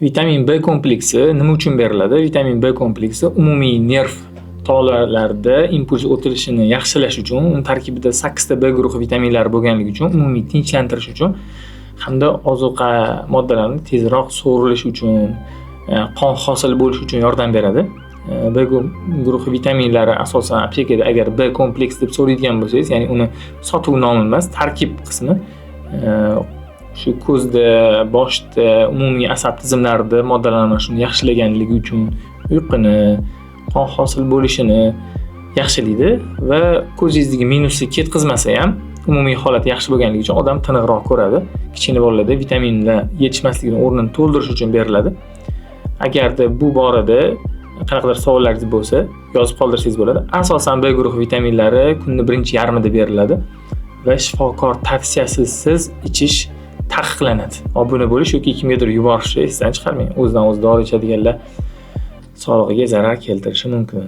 Vitamin B kompleksi nima uchun beriladi? Vitamin B kompleksi umumiy nerv tolalarida impuls o'tilishini yaxshilash uchun, uni tarkibida 8 ta B guruhi vitaminlari bo'lganligi uchun, umumiy tinchlantirish uchun hamda ozuqa moddalarini tezroq so'rilishi uchun, qon hosil bo'lishi uchun yordam beradi. B guruhi vitaminlari asosan aptekada agar B kompleks deb so'raydigan bo'lsangiz, ya'ni uni sotuv nomi emas, tarkib qismi, shu ko'zda, boshda, umumiy asab tizimlarida moddalar almashuvini yaxshilaganligi uchun uyquni, qon hosil bo'lishini yaxshilaydi va ko'zingizdagi minusni ketqizmasa ham, umumiy holati yaxshi bo'lganligi uchun odam tiniqroq ko'radi. Kichkina bolalarda vitaminlar yetishmasligini o'rnini to'ldirish uchun beriladi. Agarda bu borada qanaqadir savollaringiz bo'lsa, yozib qoldirsangiz bo'ladi. Asosan B guruhi vitaminlari kunni birinchi yarmida beriladi va shifokor tavsiyasisiz ichish taqiqlanadi. Obuna bo'lish yoki kimgadir yuborishni esdan chiqarmang. O'zidan o'zi dori ichadiganlar sog'lig'iga zarar keltirishi mumkin.